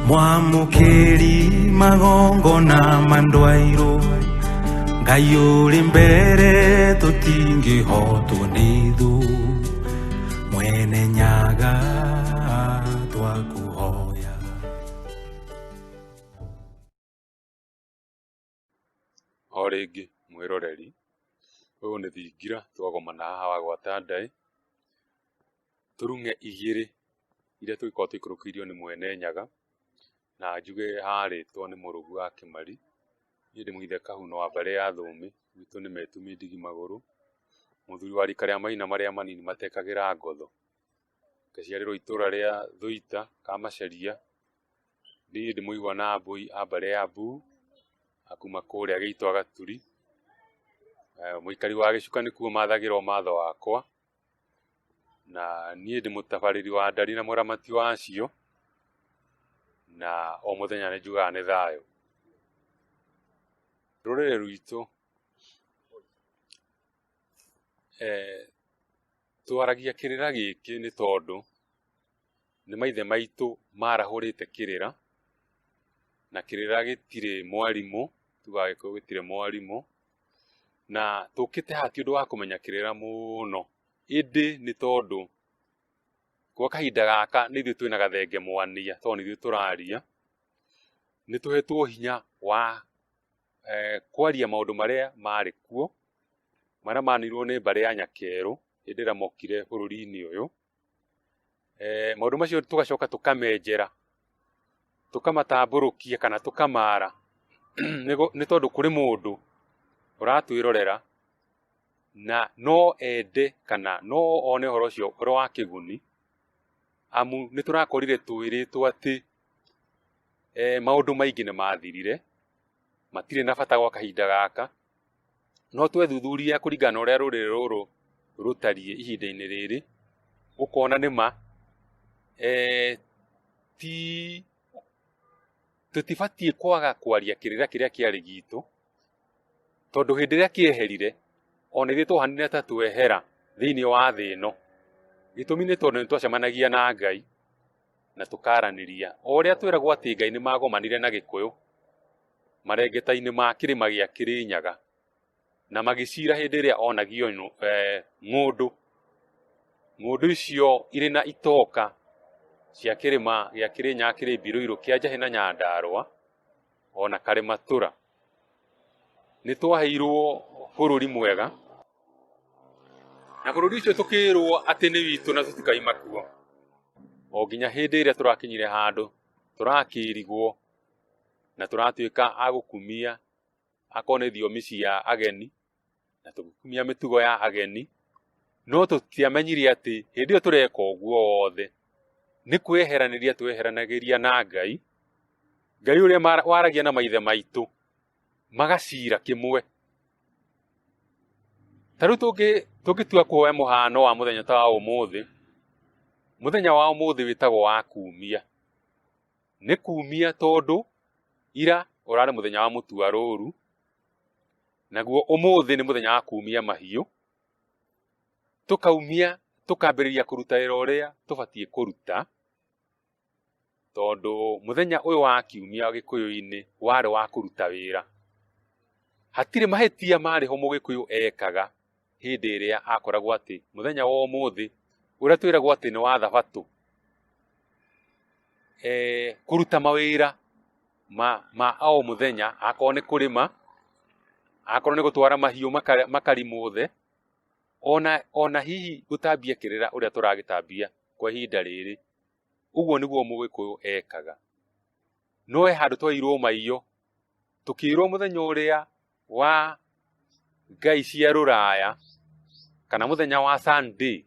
Mwamũkĩri magongona mandwairũ, Ngai ũrĩ mbere tũtingĩhotwo nĩ thũ. Mwene Nyaga twakũhoya. O rĩngĩ mwĩroreri, ũyũ nĩ thingira twagomana haha wa gwata ndaĩ, tũrung'e igĩrĩ iria tũgĩkoragwo tũikũrũkĩirio nĩ mwene Nyaga, na njuge harĩtwo nĩ Mũrũgu wa Kĩmari. Niĩ ndĩ mũithe Kahuno wa mbarĩ ya Thũũmĩ, gwitũ nĩ Metumi Ndigi Magũrũ, mũthuri wa rika rĩa maina marĩa manini matekagĩra ngotho. Ngaciarĩrwo itũra rĩa Thũita, Kamacharia. Niĩ ndĩ mũigua na mbũi a mbarĩ ya Mbuu, a kuma kũrĩa Gĩitwa Gaturi. Mũikari wa Gĩcuka nĩkuo mathagĩra ũmatho wakwa, na niĩ ndĩ mũtabarĩri wa ndari na mũramati wacio, na o mũthenya nĩ njugaga nĩ thayũ. Rũrĩrĩ rwitũ twaragia kĩrĩra gĩkĩ nĩ tondũ nĩ maithe maitũ marahũrĩte kĩrĩra, na kĩrĩra gĩtirĩ mwarimũ, tugaga Gĩkũyũ gĩtirĩ mwarimũ, na tũkĩte haha ti ũndũ wa kũmenya kĩrĩra mũno, ĩndĩ nĩ tondũ gwa kahinda gaka nĩ ithuĩ twĩna gathenge mwania tondũ nĩ ithuĩ tũraria, nĩ tũhetwo hinya wa kwaria maũndũ marĩa marĩ kuo, marĩa manirwo nĩ mbarĩ ya Nyakerũ hĩndĩ ĩrĩa mokire bũrũri-inĩ ũyũ. Maũndũ macio tũgacoka tũkamenjera, tũkamatambũrũkia kana tũkamara nĩ tondũ kũrĩ mũndũ ũratwĩrorera na no ende kana no one ũhoro ũcio ũrĩ wa kĩguni, amu nĩ tũrakorire twĩrĩtwo atĩ maũndũ maingĩ nĩ mathirire, matirĩ na bata gwa kahinda gaka. No twethuthuria kũringana na ũrĩa rũrĩrĩ rũrũ rũtariĩ ihinda-inĩ rĩrĩ, ũkona nĩ ma ti tũtibatiĩ kwaga kwaria kĩrĩra kĩrĩa kĩarĩ gitũ, tondũ hĩndĩ ĩrĩa kĩeherire, ona ithuĩ twahanire ta twehera thĩiniĩ wa thĩ ĩno. Gĩtũmi nĩ tondũ nĩ twacemanagia na Ngai na tũkaranĩria. O ũrĩa twĩragwo atĩ Ngai nĩ magomanire na Gĩkũyũ, marengeta-inĩ ma kĩrĩma gĩa Kĩrĩnyaga, na magĩcira hĩndĩ ĩrĩa onagio ng'ũndũ. Ng'ũndũ icio irĩ na itoka cia kĩrĩma gĩa Kĩrĩnyaga kĩrĩ Mbirũirũ kĩa Njahĩ na Nyandarũa, ona Karĩmatũra. Nĩ twaheirwo bũrũri mwega, na bũrũri ũcio tũkĩrwo atĩ nĩ witũ na tũtikaima kuo, o nginya hĩndĩ ĩrĩa tũrakinyire handũ tũrakĩrigwo na tũratuĩka a gũkumia akorwo nĩ thiomi cia ageni, na tũgĩkumia mĩtugo ya ageni, no tũtiamenyire atĩ hĩndĩ ĩyo tũreka ũguo wothe, nĩ kwĩyeheranĩria tweheranagĩria na Ngai, Ngai ũrĩa waragia na maithe maitũ, magacira kĩmwe. Ta rĩu tũngĩtua kuoya mũhano wa mũthenya ta wa ũmũthĩ, mũthenya wa ũmũthĩ wĩtagwo wa kumia. Nĩ kumia tondũ ira ũrarĩ mũthenya wa mũtua rũru, naguo ũmũthĩ nĩ mũthenya wa kumia mahiũ, tũkaumia tũkambĩrĩria kũruta wĩra ũrĩa tũbatiĩ kũruta, tondũ mũthenya ũyũ wa kiumia gĩkũyũ-inĩ warĩ wa kũruta wĩra. Hatirĩ mahĩtia marĩ ho mũgĩkũyũ ekaga hĩndĩ ĩrĩa akoragwo atĩ mũthenya wa ũmũthĩ ũrĩa twĩragwo atĩ nĩ wa thabatũ, kũruta mawĩra ma o mũthenya, akorwo nĩ kũrĩma, akorwo nĩ gũtwara mahiũ makarimũthe, ona hihi gũtambia kĩrĩra ũrĩa tũragĩtambia kwa ihinda rĩrĩ, ũguo nĩguo mũgĩkũyũ ekaga. No he handũ twairwo maiyo, tũkĩrwo mũthenya ũrĩa wa ngai cia rũraya kana mũthenya wa Sunday.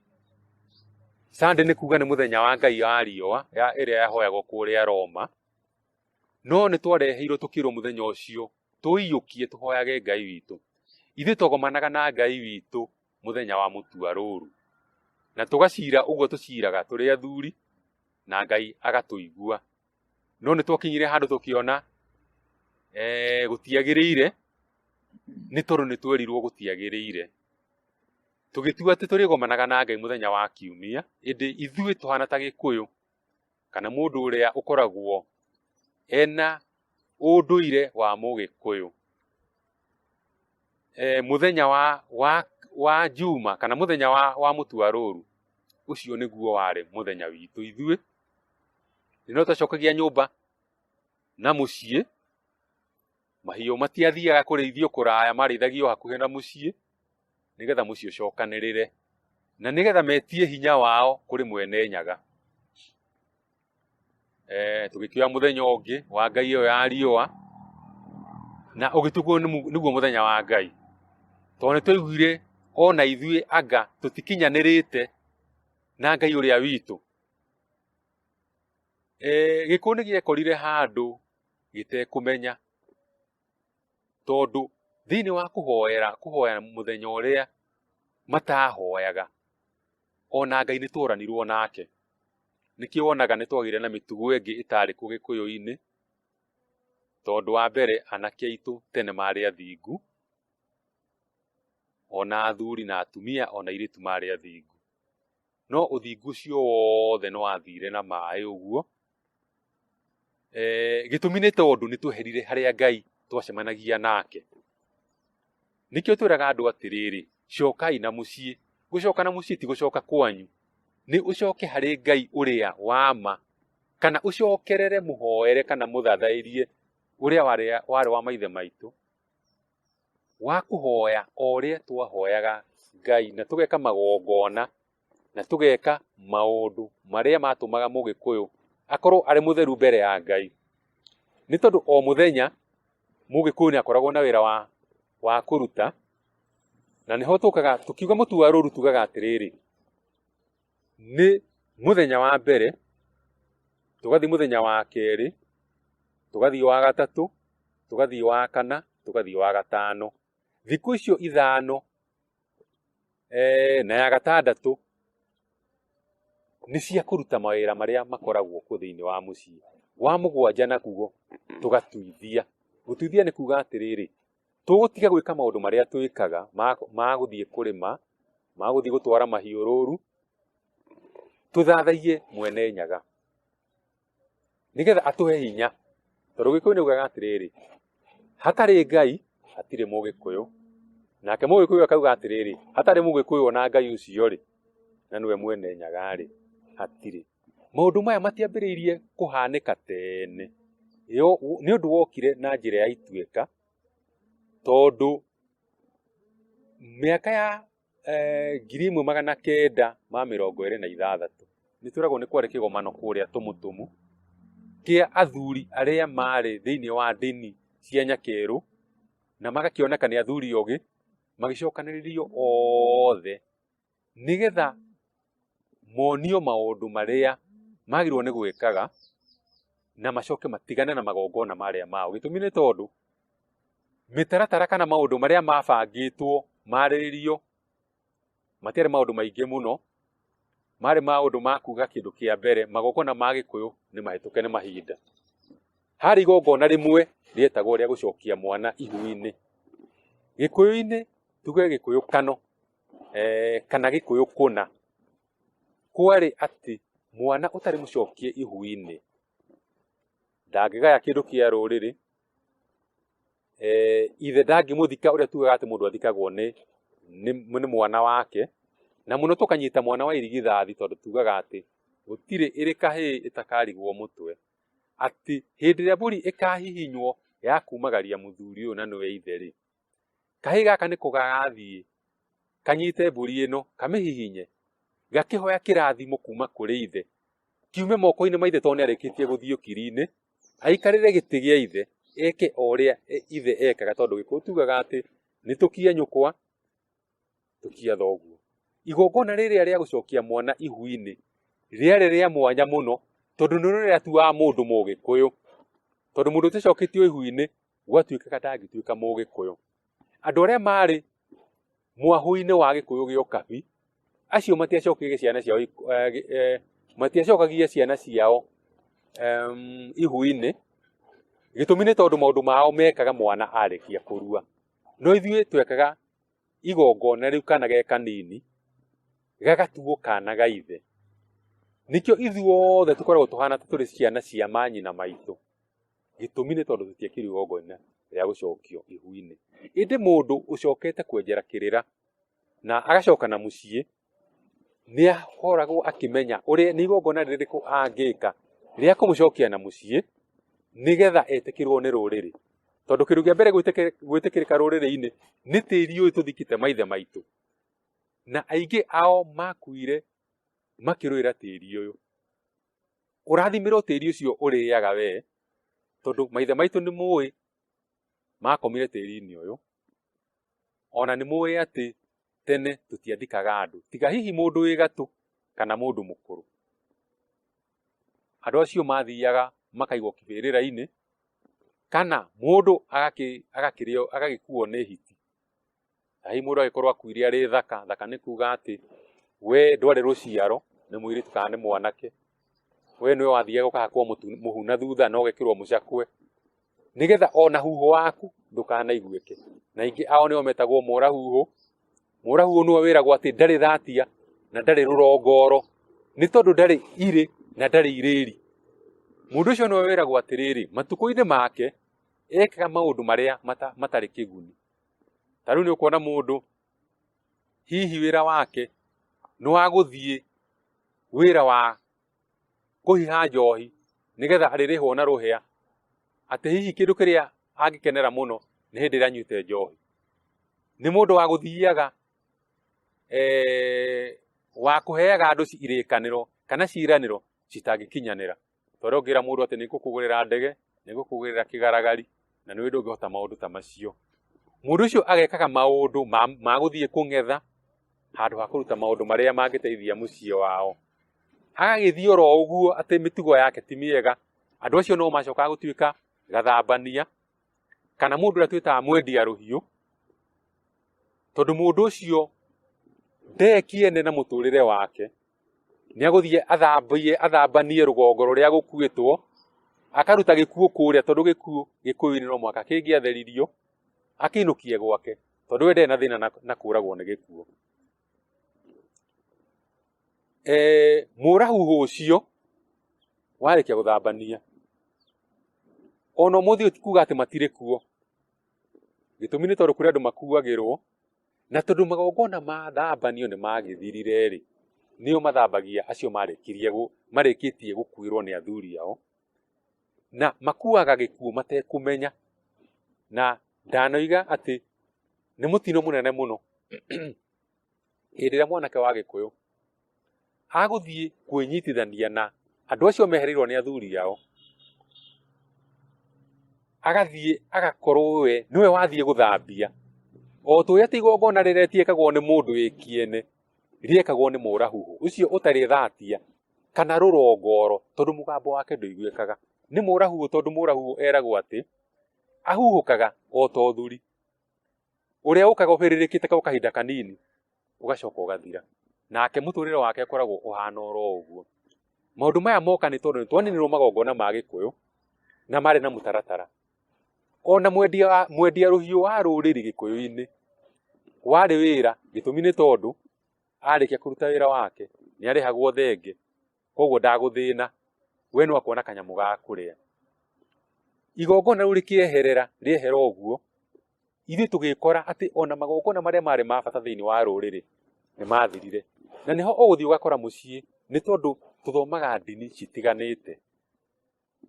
Sunday nĩ kuga nĩ mũthenya wa ngai ya riũa ĩrĩa yahoyagwo kũrĩa Roma. No nĩ twareheirwo tũkĩrwo mũthenya ũcio tũiyũkie tũhoyage Ngai witũ. Ithuĩ twagomanaga na Ngai witũ mũthenya wa mũtua rũru. Na tũgacira ũguo tũciraga tũrĩ athuri na Ngai agatũigua. No nĩ twakinyire handũ tũkĩona gũtiagĩrĩire nĩ tondũ nĩ twerirwo gũtiagĩrĩire. Tũgĩtua atĩ tũrĩgomanaga na Ngai mũthenya wa kiumia, ĩndĩ ithuĩ tũhana ta Gĩkũyũ kana mũndũ ũrĩa ũkoragwo ena ũndũire wa Mũgĩkũyũ, mũthenya wa Juma kana mũthenya wa mũtuarũru, ũcio nĩguo warĩ mũthenya witũ ithuĩ. No twacokagia nyũmba na mũciĩ, mahiũ matiathiaga kũrĩithio kũraya, marĩithagio hakuhĩ na mũciĩ, nĩgetha mũciĩ ũcokanĩrĩre, na nĩgetha metie hinya wao kũrĩ Mwene Nyaga. Tũgĩkĩoya mũthenya ũngĩ wa ngai ĩyo ya riũa, na ũgĩtuĩka nĩguo mũthenya wa Ngai, tondũ nĩ twaiguire ona ithuĩ anga tũtikinyanĩrĩte na Ngai ũrĩa witũ. Gĩkũyũ nĩ gĩekorire handũ gĩtekũmenya, tondũ thĩinĩ wa kũhoera kũhoya mũthenya ũrĩa matahoyaga, ona Ngai nĩ tworanirwo nake. Nĩkĩo wonaga nĩ twagĩire na mĩtugo ĩngĩ ĩtarĩ kuo gĩkũyũ-inĩ, tondũ wa mbere anake aitũ tene marĩ athingu, ona athuri na atumia ona airĩtu marĩ athingu. No ũthingu ũcio wothe nĩ wathire na maĩ ũguo. Gĩtũmi nĩ tondũ nĩ tweherire harĩa Ngai twacemanagia nake. Nĩkĩo twĩraga andũ atĩrĩrĩ, cokai na mũciĩ. Gũcoka na mũciĩ ti gũcoka kwanyu, nĩ ũcoke harĩ Ngai ũrĩa wa ma, kana ũcokerere mũhoere kana mũthathaĩrie ũrĩa warĩ wa maithe maitũ, wa kũhoya o ũrĩa twahoyaga Ngai na tũgeka magongona na tũgeka maũndũ marĩa matũmaga Mũgĩkũyũ akorwo arĩ mũtheru mbere ya Ngai. Nĩ tondũ o mũthenya Mũgĩkũyũ nĩ akoragwo na wĩra wa kũruta, na nĩho tũkaga tũkiuga mũtu wa rũru tugaga atĩrĩrĩ, nĩ mũthenya wa mbere, tũgathiĩ mũthenya wa kerĩ, tũgathiĩ wa gatatũ, tũgathiĩ wa kana, tũgathiĩ wa gatano. Thikũ icio ithano na ya gatandatũ nĩ cia kũruta mawĩra marĩa makoragwo kuo thĩinĩ wa mũciĩ. Wa mũgwanja naguo tũgatuithia. Gũtuithia nĩ kuga atĩrĩrĩ, tũgũtiga gwĩka maũndũ marĩa twĩkaga ma gũthiĩ kũrĩma, ma gũthiĩ gũtwara mahiũ rũru, tũthathaiye Mwene Nyaga, nĩgetha atũhe hinya. Tondũ Gĩkũyũ nĩ augaga atĩrĩrĩ, hatarĩ Ngai hatirĩ Mũgĩkũyũ. Nake Mũgĩkũyũ akauga atĩrĩrĩ, hatarĩ Mũgĩkũyũ ona Ngai ũcio rĩ, na nĩwe Mwene Nyaga rĩ, hatirĩ. Maũndũ maya matiambĩrĩirie kũhanĩka tene, nĩ ũndũ wokire na njĩra ya ituĩka, tondũ mĩaka ya 1926 nĩ twĩragwo nĩ kwarĩ kĩgomano kũrĩa Tũmũtũmũ kĩa athuri arĩa marĩ thĩinĩ wa ndini cia Nyakerũ, na magakĩoneka nĩ athuri ogĩ, magĩcokanĩrĩrio othe nĩgetha monio maũndũ marĩa magĩrĩirwo nĩ gwĩkaga na macoke matigane na magongona marĩa mao. Gĩtũmi nĩ tondũ mĩtaratara kana maũndũ marĩa mabangĩtwo marĩrĩrio matiarĩ maũndũ maingĩ mũno, marĩ maũndũ ma kuga kĩndũ kĩa mbere magongona ma Gĩkũyũ nĩ mahĩtũke nĩ mahinda. Harĩ igongona rĩmwe rĩetagwo rĩa gũcokia mwana ihu-inĩ. Gĩkũyũ-inĩ tuge Gĩkũyũ kano kana Gĩkũyũ kũna, kwarĩ atĩ mwana ũtarĩ mũcokie ihu-inĩ ndangĩgaya kĩndũ kĩa rũrĩrĩ, ithe ndangĩmũthika ũrĩa tugaga atĩ mũndũ athikagwo nĩ mwana wake, na mũno tũkanyita mwana wa irigithathi tondũ tugaga atĩ gũtirĩ ĩrĩ kahĩĩ ĩtakarigwo mũtwe, atĩ hĩndĩ ĩrĩa mbũri ĩkahihinywo ya kumagaria mũthuri ũyũ na nĩwe ithe-rĩ, kahĩĩ gaka nĩko gagathiĩ kanyite mbũri ĩno kamĩhihinye gakĩhoya kĩrathimo kuma kũrĩ ithe, kiume moko-inĩ ma ithe tondũ nĩ arĩkĩtie gũthiĩ ũkiri-inĩ, aikarĩre gĩtĩ gĩa ithe, eke o ũrĩa ithe ekaga tondũ Gĩkũyũ tugaga atĩ nĩ tũkia nyũkwa, tũkia thoguo. Igongona rĩrĩa rĩa gũcokia mwana ihu-inĩ rĩarĩ rĩa mwanya mũno tondũ nĩrĩo rĩatuaga mũndũ Mũgĩkũyũ, tondũ mũndũ ũtacoketio ihu-inĩ gwatuĩkaga ndangĩtuĩka Mũgĩkũyũ. Andũ arĩa marĩ mwahũ-inĩ wa Gĩkũyũ gĩa ũkabi, acio matiacokagia ciana ciao matiacokagia ciana ciao ihu-inĩ, gĩtũmi nĩ tondũ maũndũ mao mekaga mwana arĩkia kũrua. No ithuĩ twekaga igongona rĩu kana ge kanini, gagatuo kana ga ithe. Nĩkĩo ithuothe tũkoragwo tũhana ta tũrĩ ciana cia manyina maitũ. Gĩtũmi nĩ tondũ tũtiekirwo igongona rĩa gũcokio ihu-inĩ. Ĩndĩ mũndũ ũcokete kwenjera kĩrĩra na agacoka na mũciĩ, nĩ akoragwo akĩmenya ũrĩa nĩ igongona rĩrĩkũ angĩka rĩa kũmũcokia na mũciĩ, nĩgetha etĩkĩrwo nĩ rũrĩrĩ. Tondũ kĩndũ kĩa mbere gwĩtĩkĩrĩka rũrĩrĩ-inĩ nĩ tĩri ũyũ tũthikĩte maithe maitũ. Na aingĩ ao makuire makĩrũĩra tĩri ũyũ. Ũrathimĩrwo tĩri ũcio ũrĩaga we, tondũ maithe maitũ nĩ mũĩ makomire tĩri-inĩ ũyũ. Ona nĩ mũĩ atĩ tene tũtiathikaga andũ, tiga hihi mũndũ wĩ gatũ kana mũndũ mũkũrũ. Andũ acio mathiaga makaigwo kĩbĩrĩra-inĩ, kana mũndũ agakĩrĩo agagĩkuo nĩ hiti. Na hihi mũndũ agĩkorwo akuire arĩ thaka, thaka nĩ kuga atĩ we ndwarĩ rũciaro, nĩ mũirĩtu kana nĩ mwanake, we nĩwe wathiaga ũkahakwo mũhu na thutha na ũgekĩrwo mũcakwe, nĩgetha ona huho waku ndũkanaiguĩke. Na aingĩ ao nĩo metagwo mũrahuhũ. Mũrahuhũ nĩwe wĩragwo atĩ ndarĩ thatia na ndarĩ rũrongoro, nĩ tondũ ndarĩ irĩ na ndarĩ irĩri. Mũndũ ũcio nĩwe wĩragwo atĩrĩrĩ, matukũ-inĩ make ekaga maũndũ marĩa matarĩ kĩguni. Ta rĩu nĩ ũkuona mũndũ hihi wĩra wake nĩ wa gũthiĩ wĩra wa kũhiha njohi nĩgetha arĩrĩhwo na rũhĩa, atĩ hihi kĩndũ kĩrĩa angĩkenera mũno nĩ hĩndĩ ĩrĩa anyuĩte njohi. Nĩ mũndũ wa gũthiaga wa kũheaga andũ irĩkanĩro kana ciĩranĩro citangĩkinyanĩra. Ta ũrĩa ũngĩra mũndũ atĩ nĩ ngũkũgũrĩra ndege, nĩ ngũkũgũrĩra kĩgaragari, na nĩũĩ ndũngĩhota maũndũ ta macio. Mũndũ ũcio agekaga maũndũ ma gũthiĩ kũng'etha handũ ha kũruta maũndũ marĩa mangĩteithia mũciĩ wao. Agagĩthiĩ oro ũguo atĩ mĩtugo yake ti mĩega, andũ acio no macokaga gũtuĩka gathambania, kana mũndũ ũrĩa twĩtaga mwendia rũhiũ, tondũ mũndũ ũcio ndekiene na mũtũrĩre wake, nĩ agũthiĩ athambie athambanie rũgongo rũrĩa gũkuĩtwo, akaruta gĩkuũ kũrĩa tondũ gĩkuũ gĩkũyũ-inĩ no mũhaka kĩngĩatheririo, akĩinũkie gwake, tondũ we ndarĩ na thĩna na kũragwo nĩ gĩkuũ. Mũrahuhu ũcio warĩkia gũthambania, ona ũmũthĩ ũyũ ti kuga atĩ matirĩ kuo, gĩtũmi nĩ tondũ kũrĩ andũ makuagĩrwo Na tondũ magongona ma thambanio nĩ magĩthirire-rĩ, nĩo mathambagia acio marĩkirie marĩkĩtie gũkuĩrwo nĩ athuri ao, na makuaga gĩkuũ matekũmenya. Na ndanoiga atĩ nĩ mũtino mũnene mũno hĩndĩ ĩrĩa mwanake wa Gĩkũyũ agũthiĩ kwĩnyitithania na andũ acio mehereirwo nĩ athuri ao, agathiĩ agakorwo we nĩwe wathiĩ gũthambia, o ta ũrĩa atĩ igongona rĩrĩa rĩtiĩkagwo nĩ mũndũ wĩ kĩene, rĩekagwo nĩ mũrahuhu ũcio ũtarĩ thatia kana rũrongoro, tondũ mũgambo wake ndũiguĩkaga. Nĩ mũrahuhu tondũ mũrahuhu eragwo atĩ ahuhũkaga o ta ũthuri ũrĩa ũkaga ũhĩrĩrĩkĩte gwa kahinda kanini ũgacoka ũgathira. Nake mũtũrĩre wake ũkoragwo ũhana oro ũguo. Maũndũ maya moka nĩ tondũ nĩ twaninirwo magongona ma Gĩkũyũ na marĩ na mũtaratara. Ona mwendia, mwendia rũhiũ wa rũrĩrĩ Gĩkũyũ-inĩ warĩ wĩra, gĩtũmi nĩ tondũ arĩkia kũruta wĩra wake nĩ arĩhagwo thenge, koguo ndagũthĩna, we no akuona kanyamũ ga kũrĩa. Igongona rĩu rĩkĩeherera, rĩehera ũguo, ithuĩ tũgĩkora atĩ ona magongona marĩa marĩ ma bata thĩinĩ wa rũrĩrĩ nĩ mathirire. Na nĩho ũgũthiĩ ũgakora mũciĩ, nĩ tondũ tũthomaga ndini citiganĩte,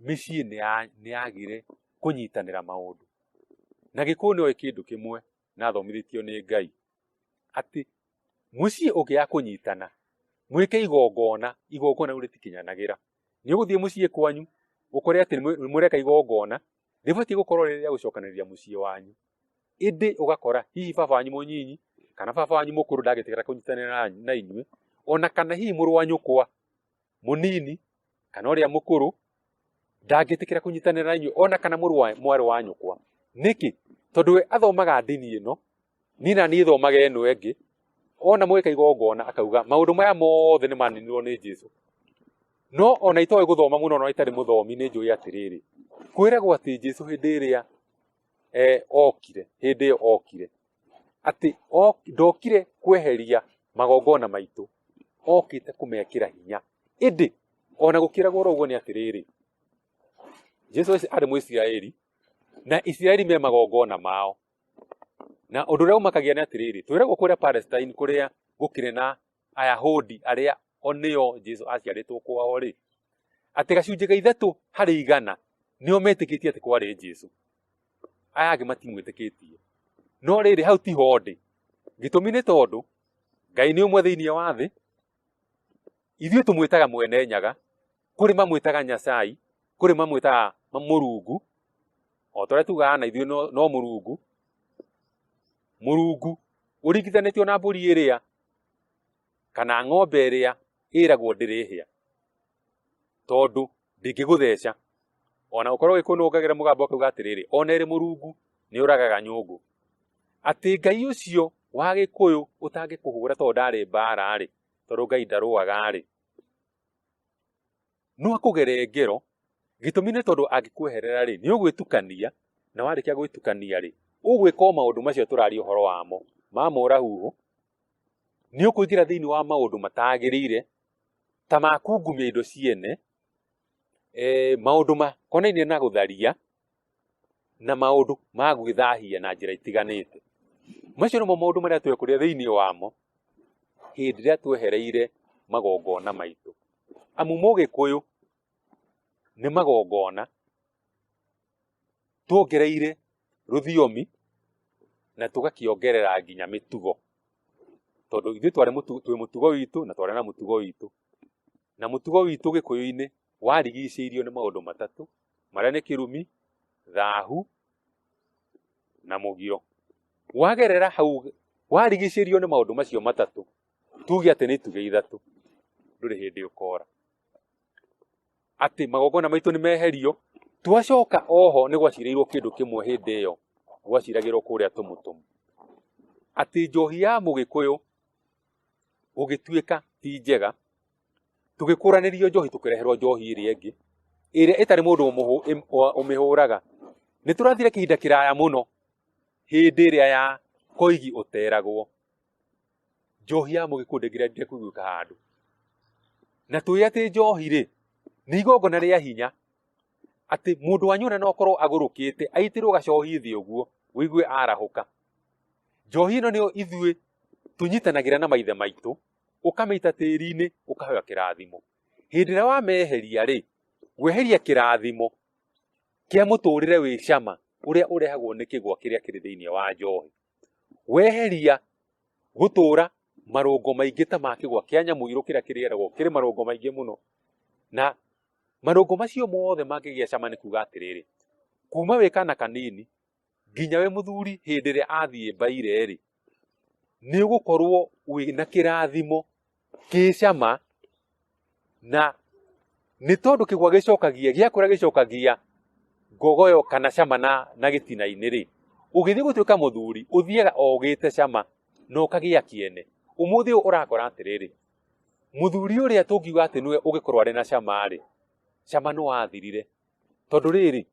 mĩciĩ nĩ yagire kũnyitanĩra maũndũ. Na Gĩkũyũ nĩoĩ kĩndũ kĩmwe na athomithĩtio nĩ Ngai, atĩ mũciĩ ũngĩaga kũnyitana, mwĩke igongona, igongona rĩu rĩtikinyanagĩra. Nĩ ũgũthiĩ mũciĩ kwanyu, ũkore atĩ nĩ mũreka igongona, rĩbatiĩ gũkorwo rĩrĩ rĩa gũcokanĩrĩria mũciĩ wanyu. Ĩndĩ ũgakora hihi baba wanyu mũnyinyi kana baba wanyu mũkũrũ ndangĩtĩkĩra kũnyitanĩra na inyuĩ, ona kana hihi mũrũ wa nyũkwa mũnini kana ũrĩa mũkũrũ ndangĩtĩkĩra kũnyitanĩra na inyuĩ, ona kana mũrũ wa mwarĩ wa nyũkwa. Nĩkĩ? Tondũ we athomaga ndini ĩno, niĩ na niĩ thomaga ĩno ĩngĩ, ona mũgĩka igongona akauga maũndũ maya mothe nĩ maninirwo nĩ Jesu. No ona itoĩ gũthoma mũno na itarĩ mũthomi nĩ njũĩ atĩrĩrĩ, kwĩragwo atĩ Jesu hĩndĩ ĩrĩa okire, hĩndĩ ĩyo okire, atĩ ndokire kweheria magongona maitũ, okĩte kũmekĩra hinya. Ĩndĩ ona gũkĩragwo oro ũguo nĩ atĩrĩrĩ, Jesu arĩ Mũisiraeli na Isiraeli me magongona mao. Na ũndũ ũrĩa ũmakagia nĩ atĩrĩrĩ, twĩragwo kũrĩa Palestine kũrĩa gũkĩrĩ na Ayahudi arĩa o nĩo Jesu aciarĩtwo kwao rĩ, atĩ gacunjĩ ga 3% nĩo metĩkĩtie atĩ kwarĩ Jesu, aya angĩ matimwĩtĩkĩtie. No rĩrĩ, hau tiho ndĩ. Gĩtũmi nĩ tondũ Ngai nĩ ũmwe thĩinĩ wa thĩ, ithuĩ tũmwĩtaga Mwene Nyaga, kũrĩ mamwĩtaga Nyasai, kũrĩ mamwĩtaga Mũrungu, o ta ũrĩa tugaga na ithuĩ no Mũrungu. Mũrungu ũringithanĩtio na mbũri ĩrĩa kana ng'ombe ĩrĩa ĩragwo ndĩrĩ hĩa, tondũ ndĩngĩgũtheca. Ona gũkorwo Gĩkũyũ nĩ wongagĩrĩra mũgambo ũkauga atĩrĩrĩ, ona ĩrĩ Mũrungu nĩ ũragaga nyũngũ. Atĩ Ngai ũcio wa Gĩkũyũ ũtangĩkũhũra tondũ ndarĩ mbara-rĩ, tondũ Ngai ndarũaga-rĩ, no akũgere ngero. Gĩtũmi nĩ tondũ angĩkweherera-rĩ, nĩ ũgwĩtukania, na warĩkia gwĩtukania-rĩ, ũgwĩka o maũndũ macio tũraria ũhoro wamo, ma mũrahuhu, nĩ ũkũingĩra thĩinĩ wa maũndũ matagĩrĩire, ta ma kungumia indo ciene, maũndũ makonainie na gũtharia, na maũndũ ma gwĩthahia na njĩra itiganĩte. Macio nĩmo maũndũ marĩa twekũrire thĩinĩ wamo hĩndĩ ĩrĩa twehereire magongona maitũ. Amu mũgĩkũyũ nĩ magongona tuongereire rũthiomi na tũgakĩongerera nginya mĩtugo. Tondũ ithuĩ twarĩ twĩ mũtugo witũ na twarĩ na mũtugo witũ. Na mũtugo witũ gĩkũyũ-inĩ warigicĩirio nĩ maũndũ matatũ, marĩa nĩ kĩrumi, thahu na mũgiro. Wagerera hau warigicĩirio nĩ maũndũ macio matatũ, tuge atĩ nĩ itugĩ ithatũ, ndũrĩ hĩndĩ ũkora. Atĩ magongona maitũ nĩ meherio, twacoka oho nĩ gwacirĩirwo kĩndũ kĩmwe hĩndĩ ĩyo gwaciragĩrwo kũrĩa Tũmũtũmũ. Atĩ njohi ya mũgĩkũyũ gũgĩtuĩka ti njega, tũgĩkũranĩrio njohi tũkĩreherwo njohi ĩrĩa ĩngĩ, ĩrĩa ĩtarĩ mũndũ ũmĩhũraga. Nĩ tũrathire kĩhinda kĩraya mũno hĩndĩ ĩrĩa ya koigi ũteragwo. Njohi ya mũgĩkũyũ ndĩngĩrendire kũiguĩka handũ. Na tũĩ atĩ njohi rĩ, nĩ igongona rĩa hinya, atĩ mũndũ wanyona no akorwo agũrũkĩte, aitĩrwo gacohi thĩ ũguo, ũigue arahũka. Njohi ĩno nĩyo ithuĩ tũnyitanagĩra na maithe maitũ, ũkamĩita tĩri-inĩ ũkaheo kĩrathimo. Hĩndĩ ĩrĩa wameheria rĩ, weheria kĩrathimo kĩa mũtũrĩre wĩ cama ũrĩa ũrehagwo nĩ kĩgwa kĩrĩa kĩrĩ thĩinĩ wa njohi. Weheria gũtũra marũngo maingĩ ta ma kĩgwa kĩa nyamũirũ kĩrĩa kĩrĩaragwo kĩrĩ marũngo maingĩ mũno. Na marũngo macio mothe mangĩgĩa cama nĩ kuga atĩrĩrĩ, kuma wĩ kana kanini nginya wĩ mũthuri hĩndĩ ĩrĩa athiĩ mbaire-rĩ, nĩ ũgũkorwo wĩna kĩrathimo kĩ cama, na nĩ tondũ kĩgwa gĩcokagia, gĩakũra gĩcokagia ngogoyo kana cama na gĩtina-inĩ rĩ, ũgĩthiĩ gũtuĩka mũthuri ũthiaga o ũgĩte cama na ũkagĩa kĩene. Ũmũthĩ ũyũ ũrakora atĩrĩrĩ, mũthuri ũrĩa tũngiuga atĩ nĩwe ũngĩkorwo arĩ na cama rĩ, cama nĩ wathirire. Tondũ rĩrĩ,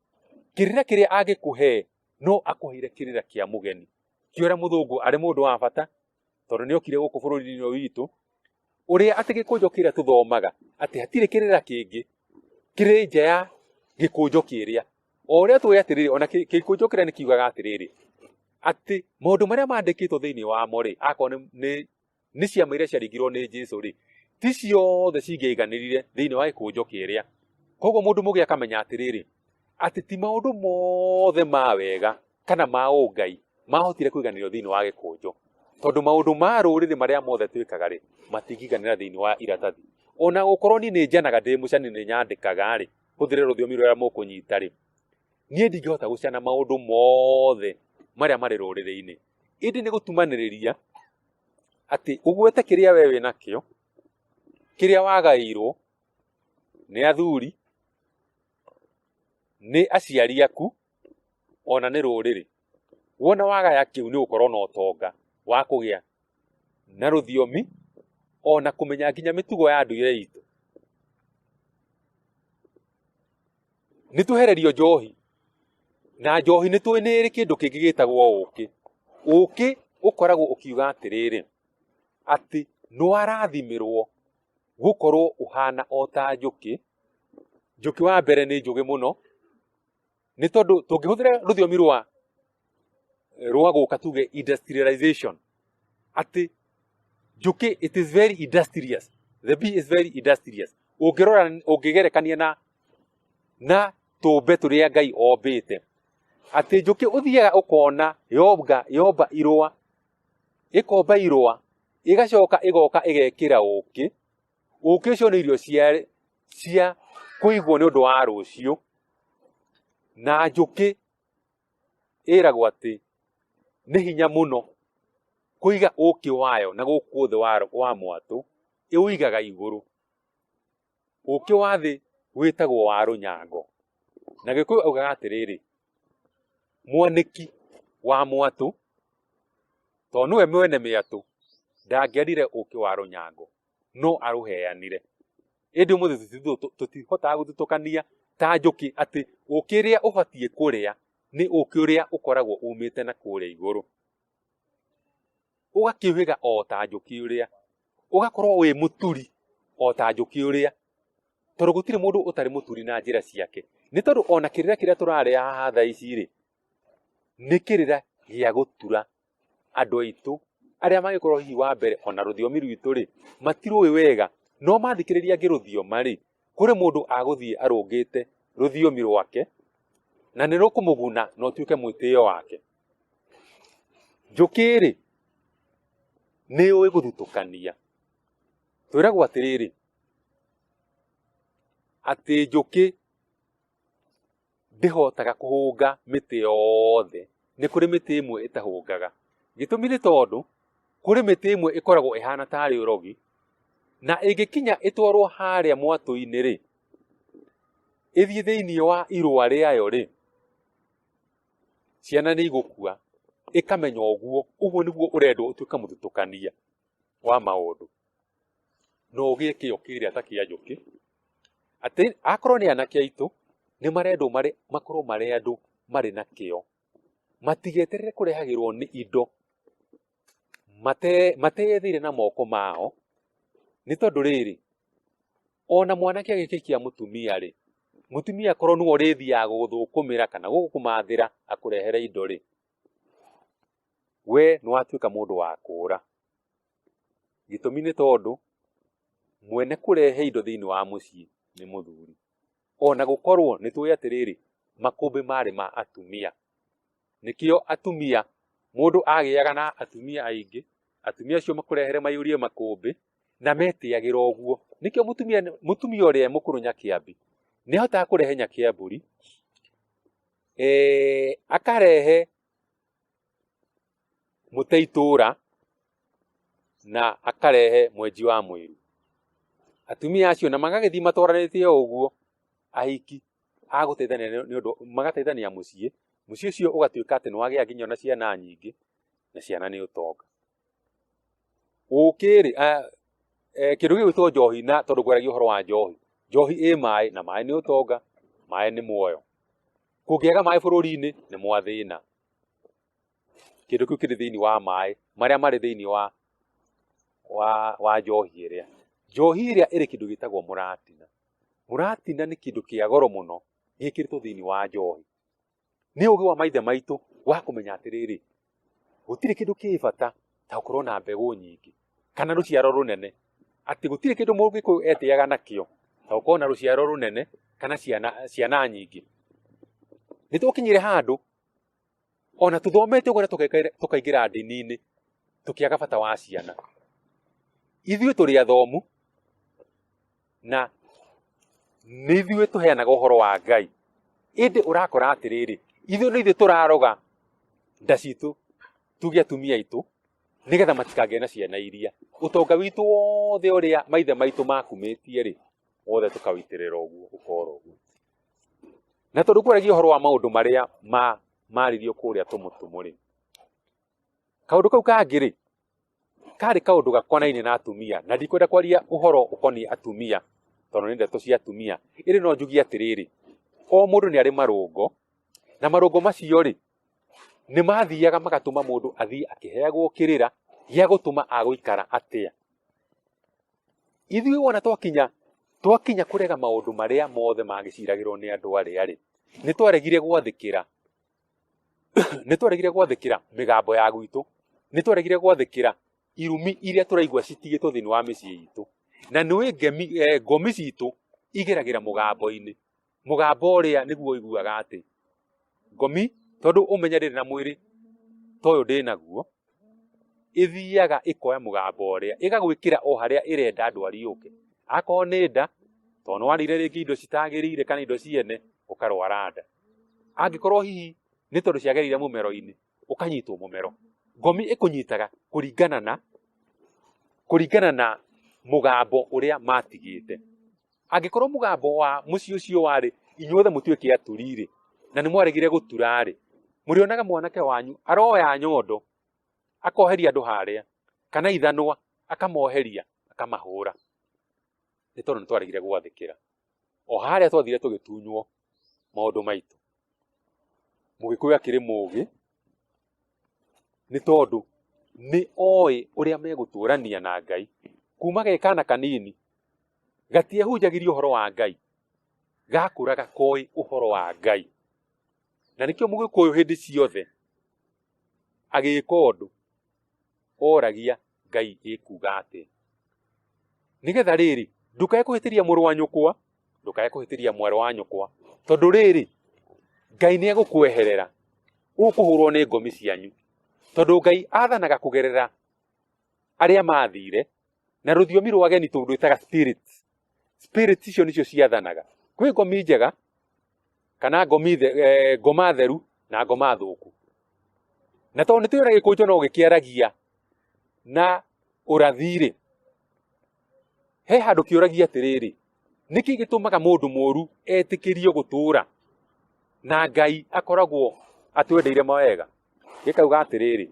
kĩrĩra kĩrĩa angĩkũhe no akũheire kĩrĩra kĩa mũgeni. Ti ũrĩa mũthũngũ arĩ mũndũ wa bata, tondũ nĩ okire gũkũ bũrũri-inĩ ũyũ witũ, ũrĩa atĩ gĩkũnjo kĩrĩa tũthomaga, atĩ hatirĩ kĩrĩra kĩngĩ kĩrĩ nja ya gĩkũnjo kĩrĩa. O ũrĩa tũĩ atĩrĩrĩ, ona gĩkũnjo kĩrĩa nĩ kiugaga atĩrĩrĩ, atĩ maũndũ marĩa mandĩkĩtwo thĩinĩ wamo rĩ, akorwo nĩ ciama iria ciaringirwo nĩ Jesu rĩ, ti ciothe cingĩaiganĩrire thĩinĩ wa gĩkũnjo kĩrĩa. Koguo mũndũ mũgĩ akamenya atĩrĩrĩ, atĩ ti maũndũ mothe ma wega kana ma ũngai mahotire kũiganĩrio thĩinĩ wa gĩkũnjo, tondũ maũndũ ma rũrĩrĩ marĩa mothe twĩkaga rĩ, matingĩiganĩra thĩinĩ wa iratathi. Ona gũkorwo niĩ nĩ njanaga ndĩ mũcani nĩ nyandĩkaga rĩ, hũthĩre rũthiomi rũrĩa mũkũnyita rĩ, niĩ ndingĩhota gũcana maũndũ mothe marĩa marĩ rũrĩrĩ-inĩ, ĩndĩ nĩ gũtumanĩrĩria atĩ ũgwete kĩrĩa we wĩnakĩo, kĩrĩa wagaĩirwo nĩ athuri, nĩ aciari aku, ona nĩ rũrĩrĩ. Wona wagaya kĩu nĩ ũgũkorwo na ũtonga wa kũgĩa na rũthiomi ona kũmenya nginya mĩtugo ya ndũire itũ. Nĩ twehererio njohi, na njohi nĩ tũĩ nĩ ĩrĩ kĩndũ kĩngĩ gĩtagwo ũkĩ. Ũkĩ ũkoragwo ũkiuga atĩrĩrĩ, atĩ nĩ warathimĩrwo gũkorwo ũhana o ta njũkĩ. Njũkĩ wa mbere nĩ njũgĩ mũno, Nĩ tondũ tũngĩhũthĩra rũthiomi rwa gũka tuge industrialization, atĩ njũkĩ it is very industrious, the bee is very industrious. Ũngĩrora, ũngĩgerekania na tũmbe tũrĩa Ngai ombĩte, atĩ njũkĩ ũthiaga ũkona yomba irũa, ĩkomba irũa, ĩgacoka ĩgoka ĩgekĩra ũkĩ. Ũkĩ ũcio nĩ irio cia kũigwo nĩ ũndũ wa rũciũ. Na njũkĩ ĩragwo atĩ nĩ hinya mũno kũiga ũkĩ wayo na gũkũ thĩ wa mwatũ, ĩũigaga igũrũ. Ũkĩ wa thĩ wĩtagwo wa rũnyango. Na Gĩkũyũ augaga atĩrĩrĩ, mwanĩki wa mwatũ, tondũ nĩwe mwene mĩatũ, ndangĩarire ũkĩ wa rũnyango, no arũheanire. Ĩndĩ ũmũthĩ tũtihotaga gũthutũkania ta njũkĩ atĩ ũkĩ ũrĩa ũbatiĩ kũrĩa nĩ ũkĩ ũrĩa ũkoragwo umĩte na kũrĩa igũrũ. Ũgakĩũhĩga o ta njũkĩ ũrĩa, ũgakorwo wĩ mũturi o ta njũkĩ ũrĩa, tondũ gũtirĩ mũndũ ũtarĩ mũturi na njĩra ciake. Nĩ tondũ ona kĩrĩra kĩrĩa tũrarĩa haha thaa ici rĩ, nĩ kĩrĩra gĩa gũtura andũ aitũ arĩa mangĩkorwo hihi wa mbere ona rũthiomi rwitũ rĩ, matirũĩ wega, no mathikĩrĩria ngĩrũthioma rĩ, kũrĩ mũndũ agũthiĩ arũngĩte rũthiomi rwake, na nĩ rũkũmũguna na ũtuĩke mwĩtĩo wake. Njũkĩ rĩ, nĩ yũĩ gũthutũkania. Twĩragwo atĩrĩrĩ, atĩ njũkĩ ndĩhotaga kũhũnga mĩtĩ yothe, nĩ kũrĩ mĩtĩ ĩmwe ĩtahũngaga. Gĩtũmi nĩ tondũ, kũrĩ mĩtĩ ĩmwe ĩkoragwo ĩhana tarĩ ũrogi, na ĩngĩkinya ĩtwarwo harĩa mwatũ-inĩ rĩ, ĩthiĩ thĩiniĩ wa irũa rĩayo rĩ, ciana nĩ igũkua. Ĩkamenya ũguo, ũguo nĩguo ũrendwo ũtuĩke mũthutũkania wa maũndũ. Na ũgĩe kĩo kĩrĩa ta kĩa njũkĩ, atĩ akorwo nĩ anake aitũ, nĩ marendwo makorwo marĩ andũ marĩ na kĩo. Matigeterere kũrehagĩrwo nĩ indo mateyetheire na moko mao, nĩ tondũ rĩrĩ, ona mwanake agĩkĩhikia mũtumia rĩ, mũtumia akorwo nĩwe ũrĩthiaga gũgũthũkũmĩra kana gũgũkũmathĩra akũrehere indo rĩ, we nĩ watuĩka mũndũ wa kũũra. Gĩtũmi nĩ tondũ, mwene kũrehe indo thĩinĩ wa mũciĩ nĩ mũthuri. Ona gũkorwo nĩ tũĩ atĩrĩrĩ, makũmbĩ marĩ ma atumia. Nĩkĩo atumia, mũndũ agĩaga na atumia aingĩ, atumia acio makũrehere maiyũrie makũmbĩ, na metĩagĩra ũguo. Nĩkĩo mũtumia ũrĩa mũkũrũ nyakĩambi, nĩ ahotaga kũrehe nyakĩambũri, akarehe mũte itũra, na akarehe mwenji wa mũiru. Atumia acio na magagĩthiĩ matwaranĩte o ũguo, ahiki a gũteithania nĩ ũndũ magateithania mũciĩ, mũciĩ ũcio ũgatuĩka atĩ nĩ wagĩa nginya ona ciana nyingĩ, na ciana nĩ ũtonga. Ũkĩ rĩ, kĩndũ gĩgwĩtwo njohi na tondũ ngwaragia ũhoro wa njohi, njohi ĩ maĩ na maĩ nĩ ũtonga, maĩ nĩ muoyo. Kũngĩaga maĩ bũrũri-inĩ nĩ mwathĩna. Kĩndũ kĩu kĩrĩ thĩinĩ wa maĩ marĩa marĩ thĩinĩ wa njohi ĩrĩa. Njohi ĩrĩa ĩrĩ kĩndũ gĩtagwo mũratina. Mũratina nĩ kĩndũ kĩa goro mũno gĩkĩrĩtwo thĩinĩ wa njohi. Nĩ ũgĩ wa maithe maitũ wa kũmenya atĩrĩrĩ, gũtirĩ kĩndũ kĩ bata ta gũkorwo na mbegũ nyingĩ kana rũciaro rũnene. Atĩ gũtirĩ kĩndũ mũgĩkũyũ etĩaga nakĩo ta gũkorwo na rũciaro rũnene kana ciana nyingĩ. Nĩ twakinyire handũ ona tũthomete ũguo na tũkaingĩra ndini-inĩ tũkĩaga bata wa ciana. Ithuĩ tũrĩ athomu na nĩ ithuĩ tũheanaga ũhoro wa Ngai, ĩndĩ ũrakora atĩrĩrĩ, ithuĩ nĩ ithuĩ tũraroga nda citũ tuge atumia aitũ nĩgetha matikagĩe na ciana iria. Ũtonga witũ wothe ũrĩa maithe maitũ makumĩtie rĩ, wothe tũkawĩitĩrĩra ũguo ũkora ũguo. Na tondũ ngwaragia ũhoro wa maũndũ marĩa maririo kũrĩa tũmũtũmũ rĩ, kaũndũ kau kangĩ rĩ, karĩ kaũndũ gakonainie na atumia, na ndikwenda kwaria ũhoro ũkoniĩ atumia tondũ nĩ ndeto cia atumia, ĩndĩ no njuge atĩrĩrĩ, o mũndũ nĩ arĩ marũngo, na marũngo macio rĩ, nĩ mathiaga magatũma mũndũ athiĩ akĩheagwo kĩrĩra gĩa gũtũma agũikara atĩa. Ithuĩ wona twakinya kũrega maũndũ marĩa mothe magĩciragĩrwo nĩ andũ arĩa rĩ, Nĩ twaregire gwathĩkĩra, nĩ twaregire gwathĩkĩra mĩgambo ya gwitũ, nĩ twaregire gwathĩkĩra irumi iria tũraigua citigĩtwo thĩinĩ wa mĩciĩ itũ. Na nĩũĩ ngemi, ngomi citũ igeragĩra mũgambo-inĩ. Mũgambo ũrĩa nĩguo ũiguaga atĩ ngomi, tondũ ũmenye ndĩrĩ na mwĩrĩ ta ũyũ ndĩnaguo, ĩthiaga ĩkoya mũgambo ũrĩa, ĩgagwĩkĩra o harĩa ĩrenda ndwari yũke. Akorwo nĩ nda, tondũ nĩ warĩire rĩngĩ indo citagĩrĩire kana indo ciene, ũkarwara nda. Angĩkorwo hihi nĩ tondũ ciagereire mũmero-inĩ, ũkanyitwo mũmero. Ngomi ĩkũnyitaga kũringana na kũringana na mũgambo ũrĩa matigĩte. Angĩkorwo mũgambo wa mũciĩ ũcio warĩ inyuothe mũtuĩke aturi-rĩ, na nĩ mwaregire gũtura-rĩ, mũrĩonaga mwanake wanyu aroya nyondo akoheria andũ harĩa, kana ithanwa akamoheria akamahũra, nĩ tondũ nĩ twaregire gwathĩkĩra. O harĩa twathire tũgĩtunywo maũndũ maitũ. Mũgĩkũyũ akĩrĩ mũgĩ, nĩ tondũ nĩ oĩ ũrĩa megũtũrania na Ngai. Kuma ge kana kanini, gatiehunjagĩria ũhoro wa Ngai, gakũraga koĩ ũhoro wa Ngai. Na nĩkĩo Mũgĩkũyũ hĩndĩ ciothe agĩka ũndũ, oragia Ngai ĩkuga atĩa. Nĩgetha rĩrĩ, ndũkae kũhĩtĩria mũrũ wa nyũkwa, ndũkae kũhĩtĩria mwarĩ wa nyũkwa, tondũ rĩrĩ, Ngai nĩ egũkweherera, ũkũhũrwo nĩ ngomi cianyu. Tondũ Ngai athanaga kũgerera arĩa mathire, na rũthiomi rwa ageni tũrwĩtaga spirits. Spirits icio nĩcio ciathanaga. Kwĩ ngomi njega, kana ngomi ngoma theru na ngoma thũku. Na tondũ nĩ tũĩ ona gĩkũnjo no gĩkĩaragia na ũrathi-rĩ, he handũ kĩũragia atĩrĩrĩ, nĩkĩ gĩtũmaga mũndũ mũru etĩkĩrio gũtũra na Ngai akoragwo atwendeire mawega? Gĩkauga atĩrĩrĩ,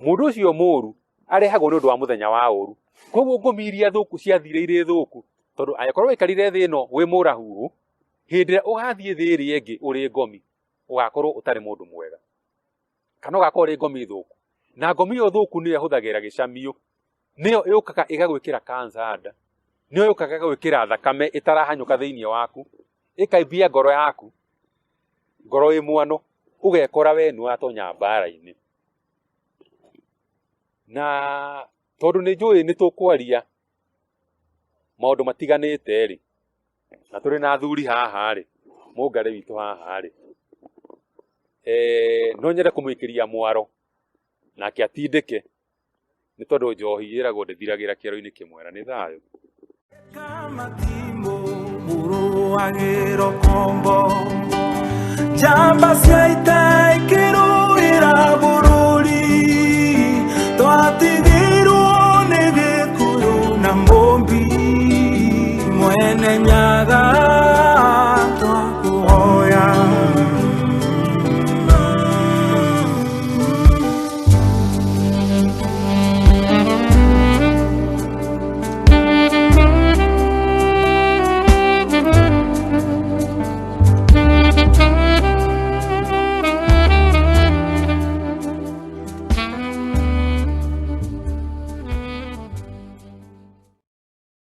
mũndũ ũcio mũru arehagwo nĩ ũndũ wa mũthenya wa ũru. Koguo ngomi iria thũku ciathire irĩ thũku, tondũ angĩkorwo waikarire thĩ ĩno wĩ mũrahuhu, hĩndĩ ĩrĩa ũgathiĩ thĩ ĩrĩa ĩngĩ ũrĩ ngomi, ũgakorwo ũtarĩ mũndũ mwega, kana ũgakorwo ũrĩ ngomi thũku. Na ngomi ĩyo thũku nĩyo ĩhũthagĩra gĩcamio, nĩyo yũkaga ĩgagwĩkĩra cancer nda, nĩyo yũkaga ĩgagwĩkĩra thakame ĩtarahanyũka thĩinĩ waku, ĩkaimbia ngoro yaku, ngoro ĩ mwano, ũgekora we nĩ watonya mbara-inĩ. Na tondũ nĩ njũĩ nĩ tũkwaria maũndũ matiganĩte rĩ, na tũrĩ na athuri haha rĩ, mũngarĩ witũ haha rĩ, no nyende kũmũikĩria mwaro nake atindĩke, nĩ tondũ njohi ĩragwo ndĩthiragĩra kĩero-inĩ kĩmwe, na nĩ thayũ. Kamatimũ mũrũagĩro kombo njamba cia ita ikĩrũĩra bũrũri twatigirwo nĩ Gĩkũyũ na Mũmbi mwene nya.